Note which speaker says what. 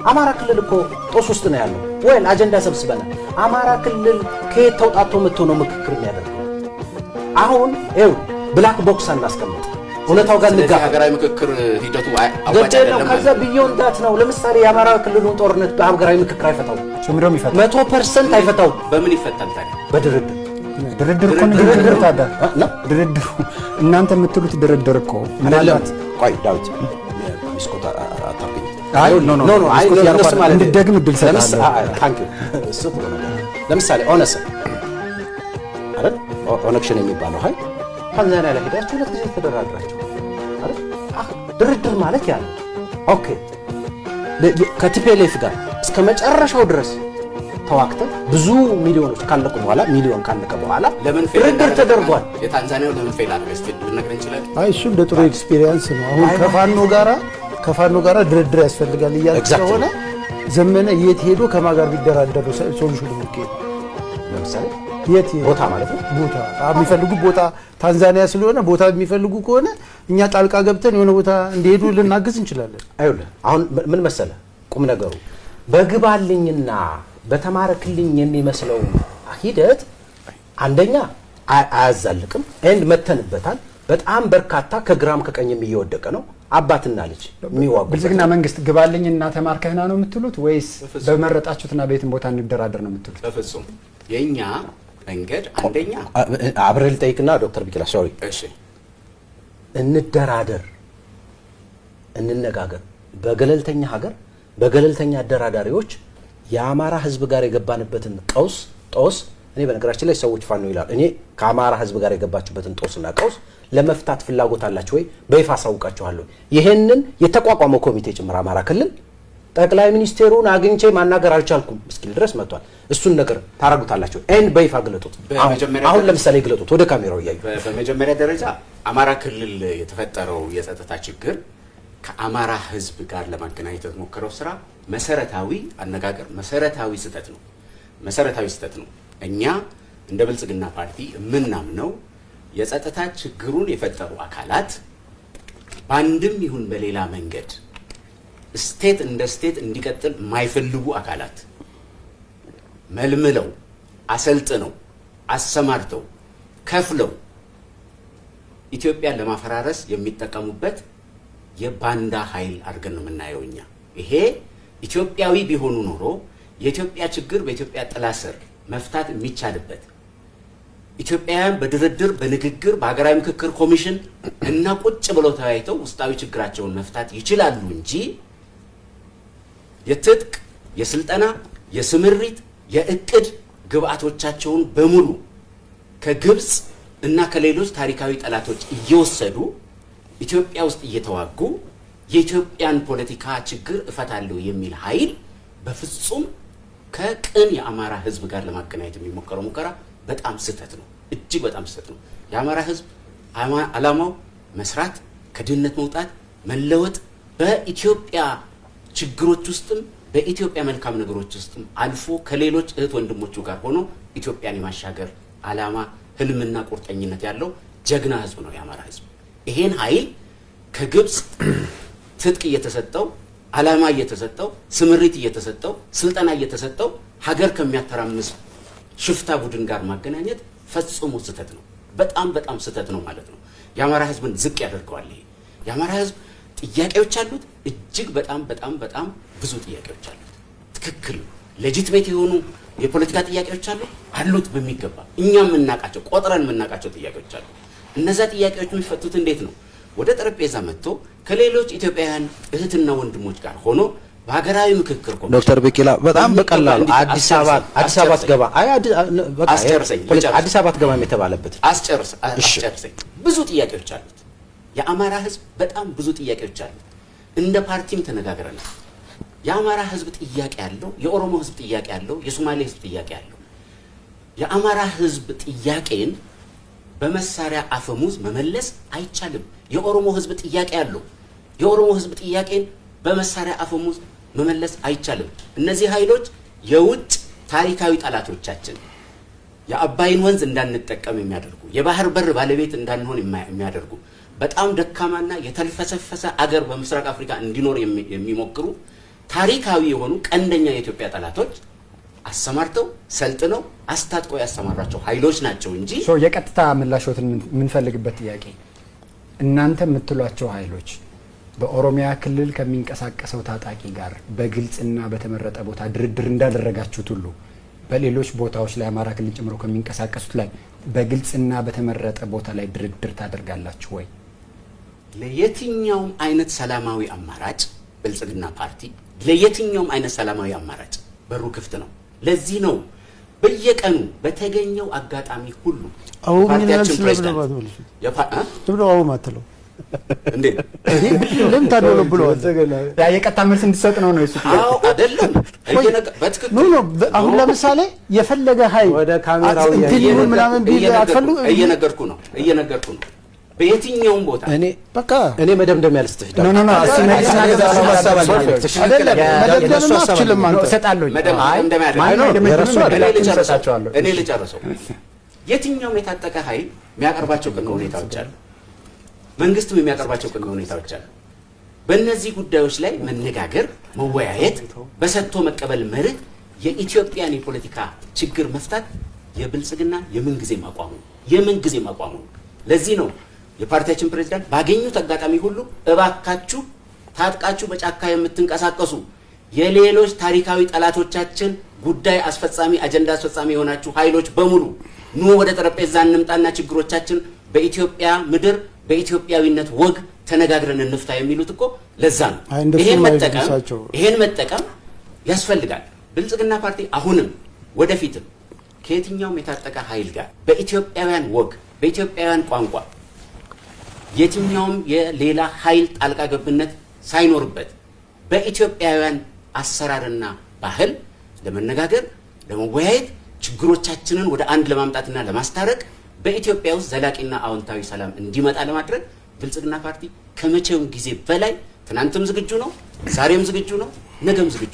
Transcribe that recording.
Speaker 1: አማራ ክልል እኮ ጦስ ውስጥ ነው ያለው። Well፣ አጀንዳ ሰብስበናል። አማራ ክልል ከየት ተውጣቶ መጥቶ ነው ምክክር የሚያደርገው? አሁን ይኸው black box አናስቀምጥ፣ እውነታው ጋር
Speaker 2: ስለዚህ
Speaker 1: እንጋፈጥ።
Speaker 2: ሀገራዊ ምክክር ሂደቱ አዋጭ
Speaker 1: ግድ የለም።
Speaker 2: አይደለም።
Speaker 1: ከዛ beyond that ነው። ለምሳሌ የአማራ ክልሉን ጦርነት በሀገራዊ ምክክር አይፈታውም።
Speaker 3: ምንድነው የሚፈታው?
Speaker 1: 100% አይፈታውም።
Speaker 2: በምን ይፈታል ታዲያ?
Speaker 1: በድርድር።
Speaker 3: ድርድር እኮ ንግግር ታዲያ
Speaker 1: ነው።
Speaker 3: ድርድሩ እናንተ የምትሉት ድርድር እኮ ምናልባት
Speaker 1: ቆይ ዳዊት፣ misquote አታርገኝ።
Speaker 3: አይ፣ no፣ no፣
Speaker 1: no፣ no፣ አይ
Speaker 3: misquote
Speaker 1: እነሱ ማለት
Speaker 3: እንድትደግም እድል እሰጥሃለሁ።
Speaker 1: Thank you፣ እሱ ጥሩ ነገር። ለምሳሌ ኦነሰ አይደል፣ ኦነግ ሸኔ የሚባለው ኃይል ታንዛኒያ ላይ ሄዳችሁ ሁለት ጊዜ ተደራድራችሁ አይደል? ድርድር ማለት ያ ነው። Okay፣ ከ TPLF ጋር እስከ መጨረሻው ድረስ ተዋግተን ብዙ ሚሊዮኖች ካለቁ በኋላ፣ ሚሊዮን ካለቀ በኋላ
Speaker 2: ለምን fail
Speaker 1: ድርድር
Speaker 2: እንዳደረገ
Speaker 1: ተደርጓል።
Speaker 2: የታንዛኒያው ለምን fail አደረገ? እስቲ ልነግረን እንችላለን?
Speaker 4: አይ፣ እሱ እንደ ጥሩ experience ነው። አሁን ከፋኖ ጋራ ድርድር ያስፈልጋል እያልክ ከሆነ ዘመነ የት ሄዶ ከማን ጋር ቢደራደሩ solution የሚገኝ?
Speaker 1: ለምሳሌ
Speaker 4: የት ሄዶ?
Speaker 1: ቦታ ማለት ነው።
Speaker 4: ቦታ የሚፈልጉ፣ ቦታ ታንዛኒያ ስለሆነ ቦታ የሚፈልጉ ከሆነ እኛ ጣልቃ ገብተን የሆነ ቦታ እንዲሄዱ ልናግዝ እንችላለን።
Speaker 1: አይውልህ፣ አሁን ምን መሰለህ ቁም ነገሩ፣ በግባልኝና በተማረክልኝ የሚመስለው ሂደት አንደኛ አያዛልቅም። And መተንበታል። በጣም በርካታ ከግራም ከቀኝም እየወደቀ ነው። አባትና ልጅ የሚዋጉበት።
Speaker 3: ብልጽግና መንግስት ግባልኝና ተማርከህና ነው የምትሉት ወይስ በመረጣችሁትና በየትም ቦታ እንደራደር ነው የምትሉት?
Speaker 2: በፍጹም፣ የእኛ መንገድ አንደኛ
Speaker 1: አብሬ ልጠይቅና ዶክተር ቢቂላ፣ sorry።
Speaker 2: እሺ።
Speaker 1: እንደራደር፣ እንነጋገር። በገለልተኛ ሀገር በገለልተኛ አደራዳሪዎች የአማራ ሕዝብ ጋር የገባንበትን ቀውስ፣ ጦስ፣ እኔ በነገራችን ላይ ሰዎች ፋኖ ይላሉ። እኔ ከአማራ ሕዝብ ጋር የገባችሁበትን ጦስና ቀውስ ለመፍታት ፍላጎት አላችሁ ወይ? በይፋ አሳውቃችኋለሁ። ይሄንን የተቋቋመው ኮሚቴ ጭምር አማራ ክልል ጠቅላይ ሚኒስቴሩን አግኝቼ ማናገር አልቻልኩም እስኪል ድረስ መጥቷል። እሱን ነገር ታረጉታላችሁ። And በይፋ ግለጡት። አሁን ለምሳሌ ግለጡት፣ ወደ ካሜራው እያዩ።
Speaker 2: በመጀመሪያ ደረጃ አማራ ክልል የተፈጠረው የጸጥታ ችግር ከአማራ ህዝብ ጋር ለማገናኘት የተሞከረው ስራ መሰረታዊ አነጋገር መሰረታዊ ስህተት ነው። መሰረታዊ ስህተት ነው። እኛ እንደ ብልጽግና ፓርቲ የምናምነው የጸጥታ ችግሩን የፈጠሩ አካላት በአንድም ይሁን በሌላ መንገድ state እንደ state እንዲቀጥል የማይፈልጉ አካላት መልምለው፣ አሰልጥነው፣ አሰማርተው፣ ከፍለው ኢትዮጵያን ለማፈራረስ የሚጠቀሙበት የባንዳ ኃይል አድርገን ነው የምናየው እኛ። ይሄ ኢትዮጵያዊ ቢሆኑ ኖሮ የኢትዮጵያ ችግር በኢትዮጵያ ጥላ ስር መፍታት የሚቻልበት፣ ኢትዮጵያውያን በድርድር፣ በንግግር፣ በሀገራዊ ምክክር ኮሚሽን እና ቁጭ ብለው ተወያይተው ውስጣዊ ችግራቸውን መፍታት ይችላሉ እንጂ የትጥቅ፣ የስልጠና፣ የስምሪት፣ የእቅድ ግብአቶቻቸውን በሙሉ ከግብፅ እና ከሌሎች ታሪካዊ ጠላቶች እየወሰዱ ኢትዮጵያ ውስጥ እየተዋጉ የኢትዮጵያን ፖለቲካ ችግር እፈታለሁ የሚል ኃይል በፍጹም ከቅን የአማራ ሕዝብ ጋር ለማገናኘት የሚሞከረው ሙከራ በጣም ስህተት ነው። እጅግ በጣም ስህተት ነው። የአማራ ሕዝብ ዓላማው መስራት፣ ከድህነት መውጣት፣ መለወጥ፣ በኢትዮጵያ ችግሮች ውስጥም በኢትዮጵያ መልካም ነገሮች ውስጥም አልፎ ከሌሎች እህት ወንድሞቹ ጋር ሆኖ ኢትዮጵያን የማሻገር ዓላማ፣ ህልምና ቁርጠኝነት ያለው ጀግና ህዝብ ነው የአማራ ህዝብ። ይሄን ኃይል ከግብፅ ትጥቅ እየተሰጠው፣ ዓላማ እየተሰጠው፣ ስምሪት እየተሰጠው፣ ስልጠና እየተሰጠው ሀገር ከሚያተራምስ ሽፍታ ቡድን ጋር ማገናኘት ፈጽሞ ስህተት ነው። በጣም በጣም ስህተት ነው ማለት ነው። የአማራ ህዝብን ዝቅ ያደርገዋል። ይሄ የአማራ ህዝብ ጥያቄዎች አሉት። እጅግ በጣም በጣም በጣም ብዙ ጥያቄዎች አሉት። ትክክል ነው። Legitimate የሆኑ የፖለቲካ ጥያቄዎች አሉት በሚገባ። እኛ የምናውቃቸው፣ ቆጥረን የምናውቃቸው ጥያቄዎች አሉ። እነዛ ጥያቄዎች የሚፈቱት እንዴት ነው? ወደ ጠረጴዛ መጥቶ ከሌሎች ኢትዮጵያውያን እህትና ወንድሞች ጋር ሆኖ በሀገራዊ ምክክር ኮሚሽን
Speaker 1: ዶክተር ቢቂላ፣ በጣም በቀላሉ
Speaker 2: በሚገባ
Speaker 1: አዲስ አበባ አዲስ አበባ አትገባ፣ አይ በቃ
Speaker 2: አስጨርሰኝ፣ ልጨርስ።
Speaker 1: አዲስ አበባ አትገባም የተባለበት
Speaker 2: አስጨርስ አስጨርሰኝ። ብዙ ጥያቄዎች አሉት። የአማራ ህዝብ በጣም ብዙ ጥያቄዎች አሉት። እንደ ፓርቲም ተነጋግረናል። የአማራ ህዝብ ጥያቄ አለው። የኦሮሞ ህዝብ ጥያቄ አለው። የሶማሌ ህዝብ ጥያቄ አለው። የአማራ ህዝብ ጥያቄን በመሳሪያ አፈሙዝ መመለስ አይቻልም። የኦሮሞ ህዝብ ጥያቄ አለው። የኦሮሞ ህዝብ ጥያቄን በመሳሪያ አፈሙዝ መመለስ አይቻልም። እነዚህ ኃይሎች የውጭ ታሪካዊ ጠላቶቻችን፣ የአባይን ወንዝ እንዳንጠቀም የሚያደርጉ፣ የባህር በር ባለቤት እንዳንሆን የሚያደርጉ፣ በጣም ደካማና የተልፈሰፈሰ አገር በምስራቅ አፍሪካ እንዲኖር የሚሞክሩ ታሪካዊ የሆኑ ቀንደኛ የኢትዮጵያ ጠላቶች አሰማርተው፣ ሰልጥነው፣ አስታጥቀው ያሰማሯቸው ኃይሎች ናቸው እንጂ።
Speaker 3: So የቀጥታ ምላሾትን የምንፈልግበት ጥያቄ፣ እናንተ የምትሏቸው ኃይሎች በኦሮሚያ ክልል ከሚንቀሳቀሰው ታጣቂ ጋር በግልጽና በተመረጠ ቦታ ድርድር እንዳደረጋችሁት ሁሉ በሌሎች ቦታዎች ላይ፣ አማራ ክልል ጨምሮ ከሚንቀሳቀሱት ላይ በግልጽና በተመረጠ ቦታ ላይ ድርድር ታደርጋላችሁ ወይ?
Speaker 2: ለየትኛውም አይነት ሰላማዊ አማራጭ፣ ብልጽግና ፓርቲ ለየትኛውም አይነት ሰላማዊ አማራጭ በሩ ክፍት ነው። ለዚህ ነው በየቀኑ በተገኘው አጋጣሚ ሁሉ
Speaker 4: አዎ ምን
Speaker 2: ፓርቲያችን
Speaker 4: መልስ
Speaker 2: ፕሬዝዳንት
Speaker 4: ለምን አትመልሱት?
Speaker 2: አ?
Speaker 4: ለምን አዎ ማትለው?
Speaker 2: እንዴት?
Speaker 4: ለምን ታድሎ ብለዋል?
Speaker 3: ያ የቀጥታ መልስ እንዲሰጥ ነው የሱ ጥያቄ።
Speaker 2: አዎ አይደለም፣ በትክክል።
Speaker 4: No, no፣ አሁን ለምሳሌ የፈለገ ኃይል
Speaker 1: ወደ ካሜራው
Speaker 4: እንትን ይሁን ምናምን ቢል አትፈልጉ
Speaker 2: እየነገርኩ ነው። በየትኛውም ቦታ
Speaker 1: እኔ
Speaker 4: በቃ
Speaker 1: እኔ መደምደሚያ ልስጥህ።
Speaker 3: No, no, no፣ እሱ መልስና ከዛ በኋላ ሀሳብ አለ።
Speaker 4: አይደለም፣ መደምደምማ አትችልም አንተ።
Speaker 3: እሰጣለሁኝ። አይ
Speaker 2: መደምደሚያ አይደለም።
Speaker 3: ማንም አይደመድምም፣
Speaker 1: የረሱ አይደለም።
Speaker 2: እኔ
Speaker 3: እድላችሁን
Speaker 2: ልጨርሰው።
Speaker 3: እሰጣቸዋለሁ።
Speaker 2: እኔ ልጨርሰው። የትኛውም የታጠቀ ኃይል የሚያቀርባቸው ቅድመ ሁኔታዎች አሉ። መንግስትም የሚያቀርባቸው ቅድመ ሁኔታዎች አሉ። በእነዚህ ጉዳዮች ላይ መነጋገር፣ መወያየት፣ በሰጥቶ መቀበል መርህ የኢትዮጵያን የፖለቲካ ችግር መፍታት የብልጽግና የምንጊዜም አቋሙ ነው። የምንጊዜም አቋሙ ነው። ለዚህ ነው የፓርቲያችን ፕሬዚዳንት ባገኙት አጋጣሚ ሁሉ እባካችሁ ታጥቃችሁ በጫካ የምትንቀሳቀሱ፣ የሌሎች ታሪካዊ ጠላቶቻችን ጉዳይ አስፈጻሚ፣ አጀንዳ አስፈጻሚ የሆናችሁ ኃይሎች በሙሉ ኑ ወደ ጠረጴዛ እንምጣና ችግሮቻችን በኢትዮጵያ ምድር በኢትዮጵያዊነት ወግ ተነጋግረን እንፍታ የሚሉት እኮ ለዛ ነው።
Speaker 4: አይ፣ እንደሱ
Speaker 2: ይሄን መጠቀም
Speaker 4: የማይሉ
Speaker 2: ይሄን መጠቀም ያስፈልጋል። ብልጽግና ፓርቲ አሁንም ወደፊትም ከየትኛውም የታጠቀ ኃይል ጋር በኢትዮጵያውያን ወግ፣ በኢትዮጵያውያን ቋንቋ፣ የትኛውም የሌላ ኃይል ጣልቃ ገብነት ሳይኖርበት በኢትዮጵያውያን አሰራርና ባህል ለመነጋገር፣ ለመወያየት፣ ችግሮቻችንን ወደ አንድ ለማምጣትና ለማስታረቅ፣ በኢትዮጵያ ውስጥ ዘላቂና አዎንታዊ ሰላም እንዲመጣ ለማድረግ ብልጽግና ፓርቲ ከመቼውም ጊዜ በላይ ትናንትም ዝግጁ ነው፣ ዛሬም ዝግጁ ነው፣ ነገም ዝግጁ